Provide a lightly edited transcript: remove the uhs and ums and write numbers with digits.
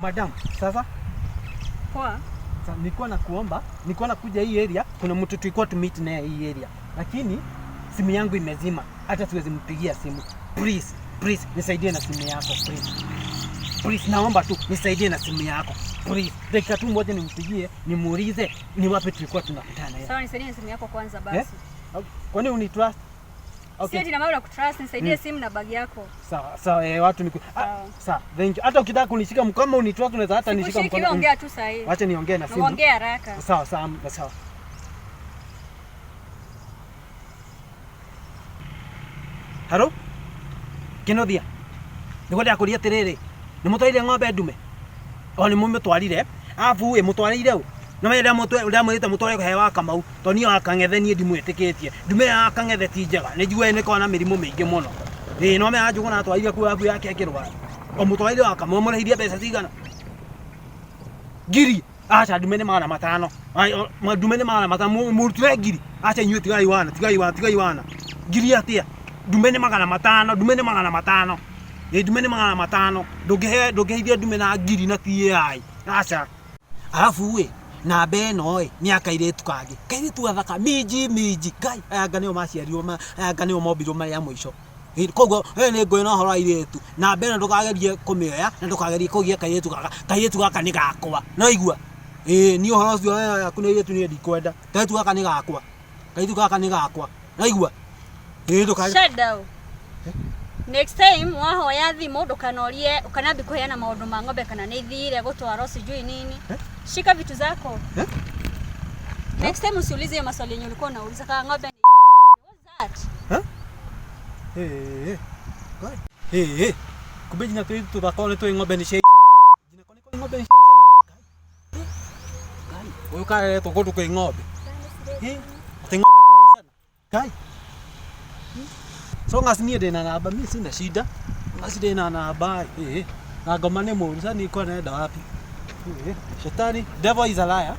Madam, sasa Poa. Nilikuwa nakuomba, nilikuwa nakuja hii area, kuna mtu tulikuwa tu meet naye hii area. Lakini simu yangu imezima, hata siwezi mpigia simu. Please, please nisaidie na simu yako, please. Please naomba tu nisaidie na simu yako. Please, dakika tu moja nimpigie, nimuulize ni wapi tulikuwa tunakutana naye. Sawa, nisaidie na simu yako kwanza basi. Eh? Kwani unitrust? Okay. Sio tina mambo ya kutrust, nisaidie simu na bag yako. Sawa, sawa, watu niku. Ah, sawa, thank you. Hata ukitaka kunishika mkono unitrust unaweza hata nishika Sikushiki, mkono. wewe ongea tu saa hii. Wacha niongee na simu. Ongea haraka. Sawa, sawa, sawa. Haro? Kinothia. Nĩngwenda kũria atĩrĩrĩ, nĩ mũtwarire ng'ombe ndume? O nĩ mũmĩtwarire, arabu ĩ mũtwarĩire ũ? No we ndamwĩrĩte mũtware he wa Kamau, tondũ niĩ wa Kang'ethe niĩ ndimwĩtĩkĩtie. Ndume ya Kang'ethe ti njega, nĩ njiguaga nĩ ĩkoragwo na mĩrimũ mĩingĩ mũno. Ĩĩ no menya Njũgũna atwarire kuo arabu yake ĩkĩrwara. O mũtwarĩre wa Kamau mũrĩhirie mbeca cigana? Ngiri. Aca ndume nĩ 500. Ndume nĩ 500, mũrutire ngiri. Aca inyuĩ tigai wana, tigai wana, tigai wana. Ngiri atĩa? Ndume nĩ 500, ndume nĩ 500. Ĩ ndume nĩ 500. Ndũngĩhe ndũngĩheithia ndume na ngiri na ti AI. Aca. Arabu ĩ namba ĩno ĩ nĩ ya kairĩtu kangĩ. Kairĩtu gathaka minji minji. Ngai aya anga nĩo maciarirwo aya anga nĩo mombirwo marĩ a mũico. Koguo we nĩ ngũĩ na ũhoro wa airĩtu. Namba ĩno ndũkagerie kũmĩoya na ndũkagerie kũgia kairĩtu gaka. Kairĩtu gaka nĩ gakwa. Nĩ waigua? Ĩĩ niĩ ũhoro ũcio waku na airĩtu niĩ ndikwenda. Kairĩtu gaka nĩ gakwa. Kairĩtu gaka nĩ gakwa. Nĩ waigua? Ĩĩ ndũkagerie. Shut down. Next time wahoya thimũ ndũkanorie ũkanambi kũheana maũndũ ma ng'ombe kana nĩ ithire gũtwarwo sijui nini. Eh? Shika vitu zako. Eh? Next time usiulize hiyo maswali yenye ulikuwa unauliza kama ng'ombe ni What's that? Eh, eh, eh. Kumbe nginya tũirĩtu tũthaka nĩ tũĩ ng'ombe nĩ ciaicanaga. Nginya ko nĩ kũrĩ ng'ombe nĩ ciaicanaga. Ngai. Ngai. Ũyũ kareretwo kũndũ kwĩ ng'ombe. Eh, atĩ ng'ombe kũhaicana. Ngai. So ngasi niĩ ndĩna namba, mimi sina shida. Ngasi ndĩna namba. Eh, na ngoma nĩ mũru, sasa nilikuwa naenda wapi? Eh, shetani, devil is a liar.